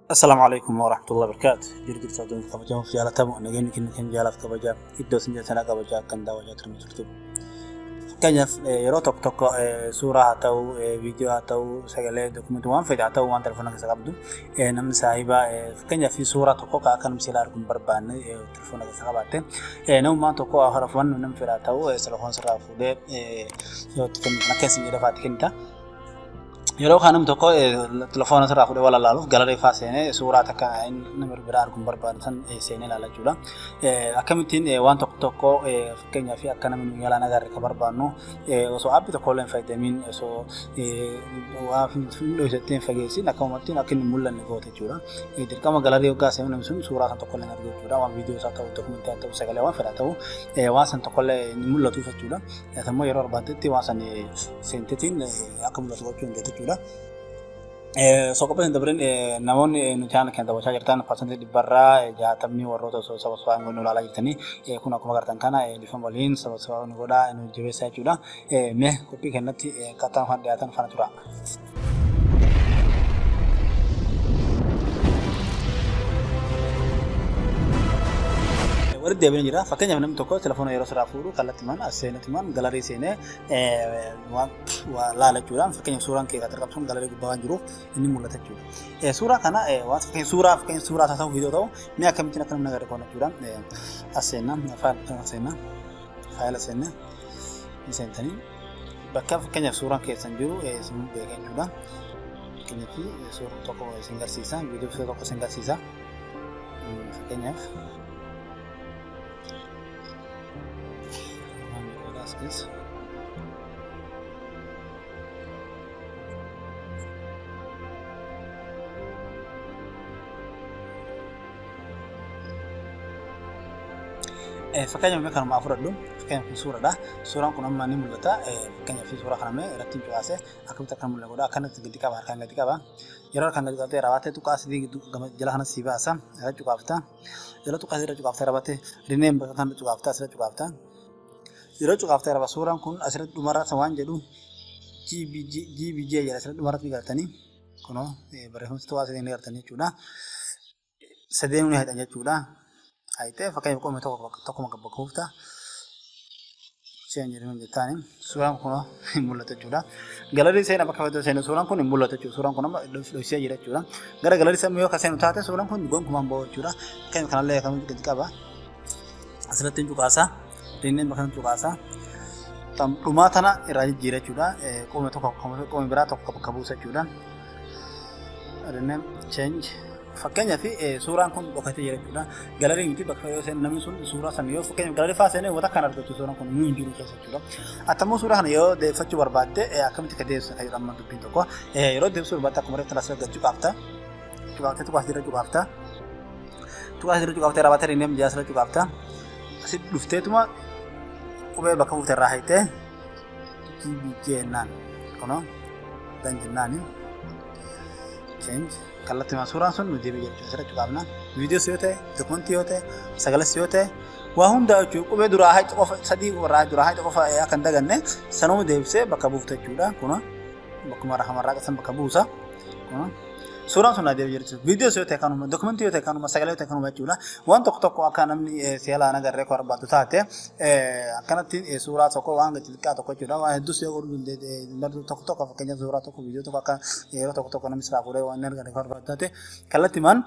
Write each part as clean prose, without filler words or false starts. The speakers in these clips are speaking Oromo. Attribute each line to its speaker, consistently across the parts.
Speaker 1: Assalaamu alaikum warahmatullahi wabarakatuh. Jiru jirtu aduun kabajamuuf jaalatamu nageenyi kennu kan jaalaaf kabajaa iddoo isin jirtan kabajaa kan daawwachaa turan jirtu. Fakkeenyaaf yeroo tokko tokko suuraa haa ta'u, viidiyoo haa ta'u, sagalee dokumentii waan fedhe haa ta'u waan telefoona keessa qabdu namni saahibaa fakkeenyaaf suuraa tokko kan akka namni silaa arguu hin barbaanne telefoona keessa qabaatte namummaan tokko harafuwan namni fedhe haa ta'u telefoona sirraa fuudhee yoo itti kennu kan akka isin jedhe fa'aa itti kennita. Yeroo kaan namni tokko telefoona sirraa fuudhee waan lallaaluuf galarii fa'aa seenee suuraa takka nama biraa arguun barbaadu san seenee ilaala jechuudha. Akkamittiin waan tokko tokko fakkeenyaaf akka namni nu yalaan agarre kan barbaannu osoo aappii tokko illee hin fayyadamiin osoo waa hin dho'isattee hin fageessin akkanumattiin akka inni hin mul'anne goota jechuudha. Dirqama galarii hoggaa seenuu namni sun suuraa san tokko illee hin argu jechuudha. Waan viidiyoo isaa ta'u dokumentii haa ta'u sagalee waan fedha ta'u waan san tokko illee hin mul'atuuf jechuudha. Ammoo yeroo barbaaddetti waan san seentetiin akka mul'atu gochuu dandeetta jechuudha. Osoo qophii hin dabarin namoonni nu channel keenya daawwachaa jirtan parsantii dhibbarraa jaatamni warroota osoo subscribe hin godhin ilaalaa jirtanii kun akkuma agartan kana dhiifama waliin subscribe nu godhaa nu jabeessaa jechuudha. Mee qophii keenyatti akkaataa faana dhiyaatan faana tura. Walitti deebiin jira. Fakkeenyaaf namni tokko telefoona yeroo sirraa fuudhu kallattimaan as seenetumaan galarii seenee waan waa laala jechuudha. Fakkeenyaaf suuraan kee kan argamtu sun galarii gubbaa waan jiruuf inni mul'ata jechuudha. Suuraa kana waan fakkeenya suuraa fakkeenya suuraa isaa ta'u viidiyoo ta'u mee akkamittiin akka namni agarre goona jechuudha. As seenna faayila seenna faayila seenna ni seentanii bakka fakkeenyaaf suuraan keessan jiru isin beeka jechuudha. Fakkeenyaaf suuraa tokko isin garsiisa viidiyoo tokko isin garsiisa. Fakkeenyaaf as keessa. Fakkeenyaaf mee kanuma fudhadhu. Fakkeenyaaf kun suuraadha. Suuraan kun amma ni mul'ata. Fakkeenyaaf suuraa kana mee irratti hin cuqaase akkamitti akka mul'atu godha. Akkanatti gadi qaba harkaan gadi qaba. Yeroo harkaan gadi qabdee raawwatte tuqaa sadii jala kana sii baasa. Irra cuqaafta. Yeroo tuqaa irra cuqaaftee raawwatte rineen bakka kana cuqaafta asirra cuqaafta. Yeroo cuqaaftee raawwatte suuraan kun asirratti dhumarra waan jedhu GBG jedha asirratti dhumarratti ni galtanii. Kunoo barreeffamni tuqaa sadii ni galtanii jechuudha. Sadeen ni hidhan jechuudha. Hayitee fakkeenyaaf qomee tokko tokkuma bakka buufta. Seen jedhamu jettaani suuraan kun hin mul'atu jechuudha. Galarii seenaa bakka fedhu seenu suuraan kun hin mul'atu jechuudha. Suuraan kun amma dhoksee jira jechuudha. Gara galarii seenuu yoo ka seenu taate suuraan kun gonkumaan bahu jechuudha. Fakkeenyaaf kanallee akkamitti gadi qaba. Asirratti hin cuqaasa. Rinneen bakka hin cuqaasa. Dhumaa tana irraa jijjiira jechuudha. Qomee tokko qomee biraa tokko bakka buusa jechuudha. Rinneen change. Fakkeenyaaf suuraan kun dhokatee jira jechuudha. Galarii miti bakka yoo seenu namni sun suuraa sana yoo fakkeenyaaf galarii fa'aa seenee wanta kana argatu suuraan kun hin jiru keessa jechuudha. Atammoo suuraa kana yoo deeffachuu barbaadde akkamitti akka deebisa kan jedhu amma dubbiin tokko yeroo deebisuu barbaadde akkuma reeffa asirra gachuu qaabta. Cuqaaftee tuqaa asirra cuqaafta. Tuqaa asirra cuqaaftee raawwattee rineem jaa asirra cuqaafta. Asitti dhufteetuma qubee bakka buufte irraa haytee GBJ jennaan kunoo dan jennaani. Change kallattimaan suuraan sun nu deebi'e jechuudha asirra cuqaafna. Viidiyoos yoo ta'e, dokumentii yoo ta'e, sagales yoo ta'e, waa hundaa jechuudha qubee duraa haqa qofa sadii irraa duraa haqa qofa akka hin daganne sanuma deebisee bakka buufta jechuudha. Kun bakkuma rahamarraa qasan bakka buusa. Kun suuraan sun deebi'e jechuudha. Viidiyoos yoo ta'e kanuma, dokumentii yoo ta'e kanuma, sagalee yoo ta'e kanuma jechuudha. Waan tokko tokko akka namni seelaan agarree koo barbaadu taate akkanatti suuraa tokko waan xixiqqaa tokko jechuudha. Waan hedduus yoo godhuu dandeette tokko tokko fakkeenyaaf suuraa tokko viidiyoo tokko akka yeroo tokko tokko namni siraa fuudhee waan hin arganne barbaadu taate kallattimaan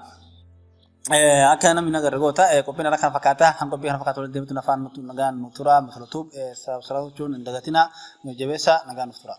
Speaker 1: akka namni hin agarre goota qophiin irra kana fakkaata han qophii kana fakkaatu walitti deebitu nafaan nutu nagaan nu tura misiratuub sabsiraachuun hin dagatina nu jabeessa nagaan nuuf tura.